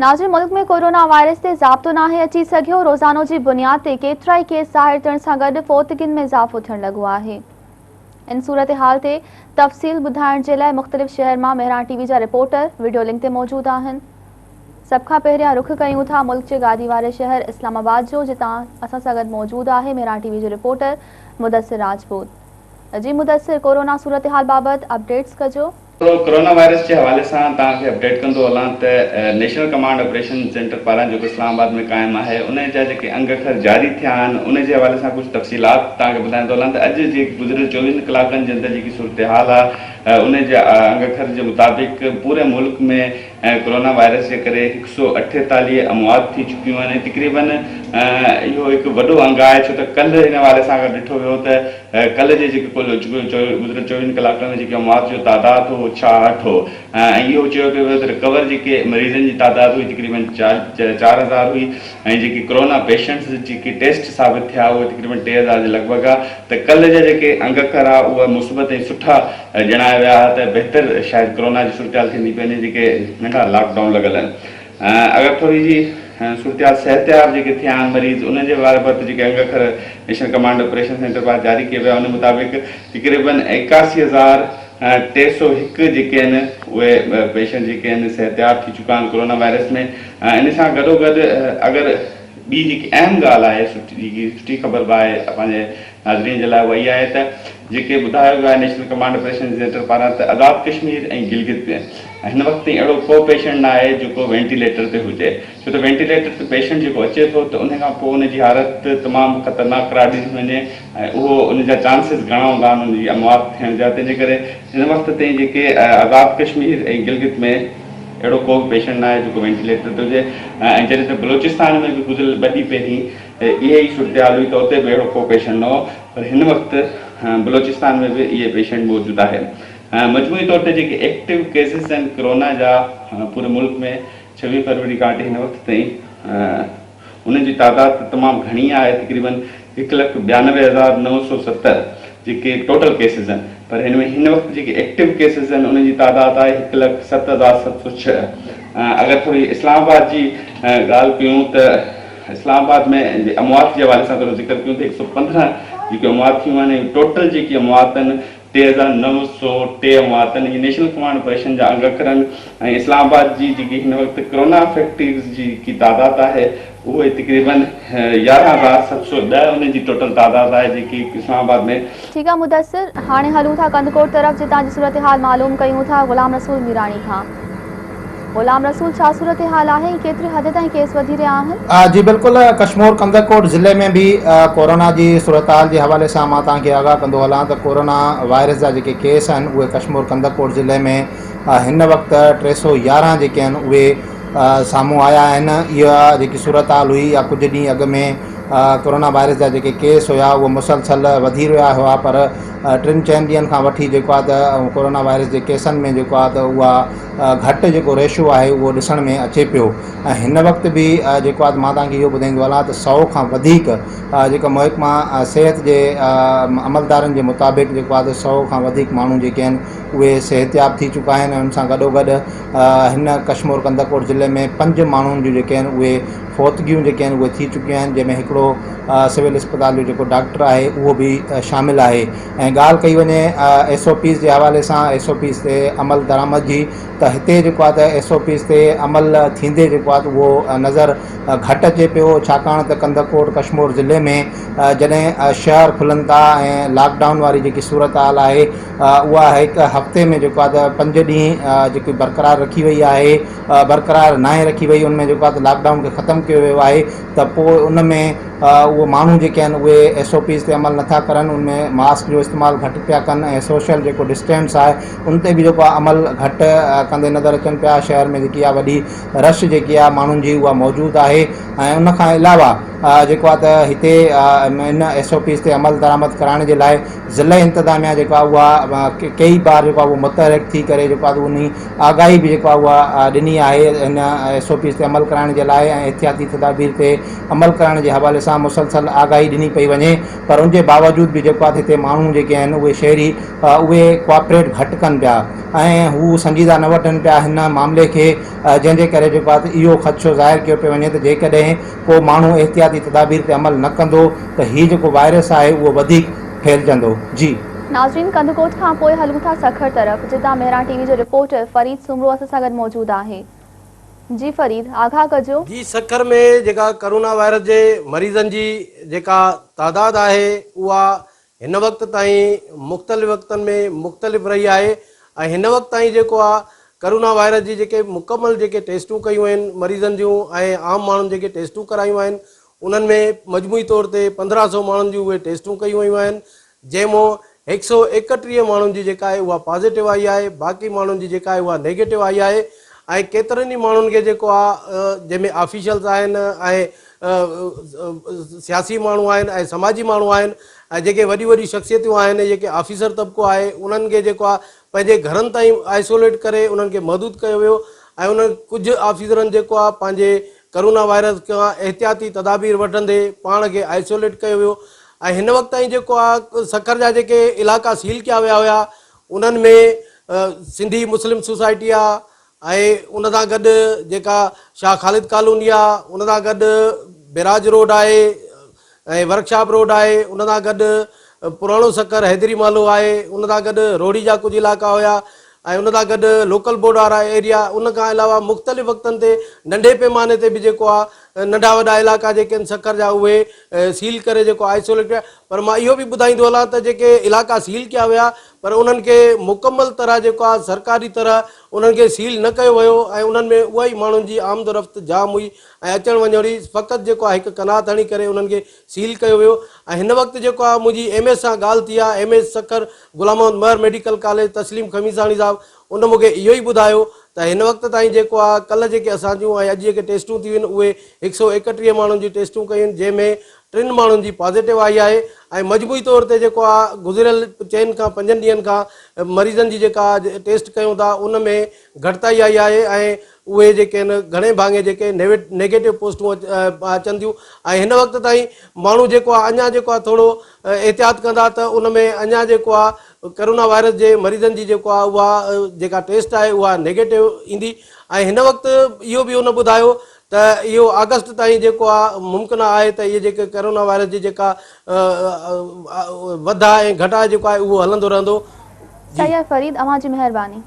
ناظرين ملڪ ۾ corona virus تي ضابطو ناهي اچي سگهيو، روزانو جي بنياد تي ڪيترائي ڪيس ظاهر ٿيڻ سان گڏ فوتگين ۾ اضافو ٿيڻ لڳو آهي. ان صورتحال تي تفصيل ٻڌائڻ جي لاء مختلف شهر مان مهراڻ ٽي وي جا رپورٽر وڊيو لنڪ تي موجود آهن. سڀ کان پهريان رخ ڪيون ٿا ملڪ جي گادي واري شهر اسلام آباد جو جتان اسان سان گڏ موجود آهي مهراڻ ٽي وي جو رپورٽر مدثر راجپوت. جي مدثر ڪورونا صورتحال بابت اپڊيٽس ڪجو. ڪورونا وائرس جي حوالي سان توهان کي اپڊيٽ ڪندو هلان ته نيشنل ڪمانڊ آپريشن سينٽر پاران جيڪو اسلام آباد ۾ قائم آهي ان جا جيڪي انگ اکر جاري ٿيا آهن ان جي حوالي سان ڪجهه تفصيلات توهان کي ٻڌائيندو هلان ته اڄ جي گذريل چوويهن ڪلاڪن جي اندر جيڪي صورتحال آهي ان جي انگ اکر جي مطابق پوري ملڪ ۾ ڪورونا وائرس جي ڪري هڪ سو اٺيتاليهه اموات ٿي چڪيون آهن ۽ تقريبن اهو هڪ وڏو انگ آهي ڇو ته ڪلهه ان حوالي سان اگر ڏٺو ويو ته ڪلهه جي جيڪي ڪل گذريل چوويهن ڪلاڪن ۾ جيڪي اموات جو تعداد هو اهو ڇاهٺ هو ۽ اهو چيو پيو ويو ته رڪور جيڪي مريضن جي تعداد هئي تقريبن 4000 هئي ۽ جيڪي ڪرونا پيشنٽس جيڪي ٽيسٽ ثابت ٿيا اهي تقريبن 3000 جي لڳ ڀڳ آ ته ڪلهه جا جيڪي انگ اکر آ اهي مثبت ۽ سٺا ڄڻايا ويا ها ته بهتر شايد ڪرونا جي صورتحال ٿيندي پئي وڃي جيڪي ننڍا لاڪ ڊائون لڳل آهن. اگر ٿوري جي صورتحال صحتياب جيڪي ٿيا آهن مريض انهن جي بابت جيڪي انگ اکر نيشنل ڪمانڊ آپريشن سينٽر پاران جاري ڪيا ويا ان مطابق تقريبن 81301 جيڪي آهن اهي پيشنٽ جيڪي آهن صحتياب ٿي چڪا آهن ڪورونا وائرس ۾ ان سان گڏو گڏ اگر ٻي جيڪي اهم ڳالهه آهي سٺي جيڪي سٺي خبر به آهي پنهنجي ناظرين جي لاء اها اها آهي ته جيڪي ٻڌايو ويو آهي نيشنل ڪمانڊ آپريشن سينٽر پاران ته آزاد ڪشمير ۽ گلگت ۾ هن وقت تائين اهڙو ڪو پيشنٽ نه آهي جيڪو وينٽيليٽر تي هجي ڇو ته وينٽيليٽر تي پيشنٽ جيڪو اچي ٿو ته ان کان پوء ان جي حالت تمام خطرناڪ قرار ڏني ٿي وڃي ۽ اهو ان جا چانسز گهڻا هوندا آهن ان جي اموات ٿيڻ جا تنهن جي ڪري هن وقت تائين جيڪي آزاد ڪشمير ۽ گلگت ۾ اهڙو ڪو به پيشنٽ نه آهي جيڪو وينٽيليٽر تي هجي ۽ جڏهن ته بلوچستان ۾ به گذريل ٻه ڏينهن پهرين اها ئي صورتحال هئي ته اتي به اهڙو ڪو پيشنٽ نه هو پر هن وقت بلوچستان ۾ به اهي پيشنٽ موجود آهن. مجموعي طور تي جيڪي ايڪٽو ڪيسز آهن ڪرونا جا پوري ملڪ ۾ 26 فروري کان وٺي هن وقت تائين انهن جي تعداد تمام گهڻي آهي تقريبن هڪ لک ٻيانوي هزار نو سو ستر جيڪي ٽوٽل ڪيسز آهن پر هن ۾ هن وقت جيڪي ايڪٽو ڪيسز آهن انهن جي تعداد آهي هڪ لک ست هزار ست سو ڇهه اگر ٿوري اسلام آباد جي ڳالهه ڪيون ته اسلام آباد ۾ اموات جي حوالي سان ٿورو ذڪر ڪيون ته هڪ سو پندرهن جيڪي اموات ٿيون آهن ۽ ٽوٽل جيڪي اموات آهن 3903 اموات آهن. اهي نيشنل ڪمانڊ آپريشن جا انگ اکر آهن ۽ اسلام آباد جي جيڪي هن وقت ڪرونا افيڪٽيوز جي جيڪي تعداد آهي اهي تقريبن 11710 انهن جي ٽوٽل تعداد آهي جيڪي اسلام آباد ۾. ٺيڪ آ مدثر، هاڻي هلون ٿا ڪنڌڪوٽ طرف جتان جي صورتحال معلوم ڪيون ٿا غلام رسول ميراڻي کان. غلام رسول ڇا صورتحال آهي ۽ ڪيتري حد تائين ڪيس وڌي رهيا آهن؟ جي بلڪل ڪشمور ڪنڌڪوٽ ضلعي ۾ به ڪورونا جي صورتحال جي حوالي سان مان توهان کي آگاهه ڪندو هلان ته ڪورونا وائرس جا جيڪي ڪيس آهن اهي ڪشمور ڪنڌڪوٽ ضلعي ۾ هن وقت 311 جيڪي آهن اهي سامهون آيا آهن اها جيڪي صورتحال هئي اها ڪجهه ڏينهن اڳ ۾ ڪورونا وائرس جا جيڪي ڪيس هيا اهي مسلسل وڌي رهيا هئا پر ٽن چئن ڏينهن کان وٺي جيڪو آهي ته ڪورونا وائرس جي ڪيسن ۾ جيڪو آهي ته اها گهٽ جيڪو ريشو آهي اهو ڏسڻ ۾ اچي پيو ۽ هن وقت به جيڪو آهي مان توهان کي اهو ٻڌائيندو هلان ته سئو کان وڌيڪ جيڪا محڪمه صحت جي عملدارن جي مطابق جيڪو آهي ته سئو کان وڌيڪ ماڻهو جيڪي آهن اهي صحتياب ٿي چڪا آهن ۽ ان سان گڏوگڏ هن ڪشمور ڪنڌڪوٽ ضلعي ۾ پنج ماڻهن جون جيڪي آهن اهي فوتگيون جيڪي آهن اهي ٿي چڪيون آهن جنهن ۾ هڪڙو سول اسپتال جو جيڪو ڊاڪٽر آهي اهو به شامل آهي ۽ ڳالهه ڪئي وڃي ايس او پيز جي حوالي سان ايس او پيز تي عمل درآمد جي ته هتي جيڪو آهي ته ايس او پيز تي عمل ٿيندي جيڪو آهي ته اهو نظر گهٽ اچي پيو ڇاڪاڻ ته ڪنڌڪوٽ ڪشمور ضلعي ۾ جڏهن شهر کلن ٿا ۽ لاڪ ڊائون واري جيڪي صورتحال آهي اها هڪ هفتي ۾ جيڪو آهي ته پنج ڏينهن جيڪي برقرار رکي وئي آهي برقرار ناهي رکي وئي ان ۾ جيڪو آهي ته لاڪ ڊائون کي ختم ڪيو ويو آهي ته پوء ان ۾ اهو ماڻهو جيڪي آهن اهي ايس او پيز تي عمل نٿا ڪرن ان ۾ ماسڪ جو استعمال گهٽ پيا ڪن ۽ سوشل جيڪو ڊسٽينس آهي ان تي به جيڪو آهي عمل گهٽ ڪندي نظر اچن پيا شهر ۾ جيڪي آهي وڏي رش جيڪي آهي ماڻهن جي اها موجود آهي ۽ ان کان علاوه جيڪو آهي ته هتي ان ايس او پيز تي عمل درآمد ڪرائڻ جي لاء ضلعي انتظاميا جيڪا اها ڪيئي بار جيڪو آهي اهو متحرڪ ٿي ڪري جيڪو آهي انهي آگاهي به جيڪو آهي اها ڏني آهي هن ايس او پيز تي عمل ڪرائڻ جي لاء ۽ احتياطي تدابير تي عمل ڪرائڻ جي حوالي سان. سان مسلسل آگاهي ڏني پئي وڃي پر ان جي باوجود به جيڪو آهي هتي ماڻهو جيڪي آهن اهي شهري اهي ڪوآپريٽ گهٽ ڪن پيا ۽ هو سنجيده نه وٺن پيا هن معاملي کي جنهن جي ڪري جيڪو آهي اهو خدشو ظاهر ڪيو پيو وڃي ته جيڪڏهن ڪو ماڻهو احتياطي تدابير تي عمل نه ڪندو ته هي جيڪو وائرس آهي اهو وڌيڪ ڦهلجندو جي. ناظرين ڪنڌڪوٽ کان پوء هلون ٿا سکر طرف جتان مهراڻ ٽي وي جو رپورٽر فريد سومرو اسان سان گڏ موجود آهي جي فريد آگاهه ڪجو. جي سکر ۾ جيڪا ڪرونا وائرس جي مريضن جي جيڪا تعداد آهي اها هن وقت تائين مختلف وقتن ۾ مختلف رهي آهي ۽ هن وقت تائين جيڪو آ ڪرونا وائرس جي جيڪي مڪمل جيڪي ٽيسٽون ڪيون آهن مريضن جون ۽ عام ماڻهن جيڪي ٽيسٽون ڪرايون آهن انهن ۾ مجموعي طور تي 1500 ماڻهن جون اهي ٽيسٽون ڪيون ويون آهن جنهن مون 131 ماڻهن جي جيڪا آهي اها پازيٽو آئي آهي باقي ماڻهن جي جيڪا آهي اها نيگيٽو آئي آهي ۽ ڪيترن ئي ماڻهن کي جيڪو آهي جنهن ۾ آفيشلز آهن ۽ سياسي ماڻهو آهن ۽ سماجي ماڻهو آهن ۽ جيڪي وڏيون وڏيون شخصيتون آهن جيڪي آفيسر طبقو آهي انهن کي جيڪو آهي پنهنجي گهرن تائين آئسوليٽ ڪري انهن کي محدود ڪيو ويو ۽ انهن ڪجهه آفيسرن جيڪو آهي پنهنجي ڪرونا وائرس کان احتياطي تدابير وٺندي پاڻ کي آئسوليٽ ڪيو ويو ۽ هن وقت تائين جيڪو آ سکر جا جيڪي علائقا سيل ڪيا ويا هيا انهن ۾ سنڌي مسلم سوسائٽي آ ۽ ان سان گڏ جيڪا شاهه خالد ڪالوني آ ان سان گڏ بيراج روڊ آهي ۽ ورڪشاپ روڊ آهي ان سان گڏ پراڻو سکر حيدري محلو آهي ان سان گڏ روهڙي جا ڪجهه علائقا هيا ۽ ان سان گڏ لوڪل بورڊ وارا ايريا ان کان علاوه مختلف وقتن تي ننڍي پيماني تي به جيڪو آهي ننڍا وڏا علائقا جيڪي آهن سکر جا اهي سيل ڪري جيڪو آئسوليٽ ڪيا پر مان اهو به ٻڌائيندو هلان ته جيڪي علائقا سيل ڪيا ويا پر انهن کي مڪمل طرح جيڪو آهي سرڪاري طرح انهن کي سيل نه ڪيو ويو ۽ انهن ۾ اها ئي ماڻهن جي آمد و رفت جام هئي ۽ اچڻ وڃڻ هئي فقط جيڪو آهي هڪ قناعت هڻي ڪري انهن کي سيل ڪيو ويو ۽ هن وقت جيڪو آهي منهنجي ايم ايس سان ڳالهه ٿي آهي M S Sukkur Ghulam Muhammad Mahar medical college Tasleem Khamisani صاحب ان مون کي اهو ئي ٻڌايو ته هن وقت تائين جيڪو آهي ڪلهه جيڪي اسان جون ۽ اڄ جيڪي ٽيسٽون ٿيون آهن اهي هڪ سئو ايڪٽيهه ماڻهن جون ٽيسٽون ڪيون آهن جنهن ۾ ٽن ماڻهن جي پازيٽو آئي آهي ۽ مجموعي طور تي جيڪو آهي گذريل چئن کان پنجن ڏينهن کان مريضن جي جيڪا ٽيسٽ ڪيون ٿا ان ۾ گهٽتائي آئي آهي ۽ اهي جيڪي آهن گهڻي ڀاڱي جيڪي نيگيٽو پوسٽون اچن ٿيون ۽ هن وقت تائين ماڻهو جيڪو آهي اڃا جيڪو آهي ٿورو احتياط ڪندا ته ان ۾ اڃا جيڪو آهي ڪرونا وائرس جي مريضن جي جيڪو آهي اها جيڪا ٽيسٽ آهي اها نيگيٽو ايندي ۽ هن وقت اهو به هن ٻڌايو ته اهو آگسٽ تائين جيڪو آهي ممڪن آهي ته اهي جيڪي ڪرونا وائرس جي جيڪا وڌ آهي ۽ گهٽ آهي جيڪو آهي اهو هلندو رهندو. صحيح آهي فريد اوهان جي مهرباني.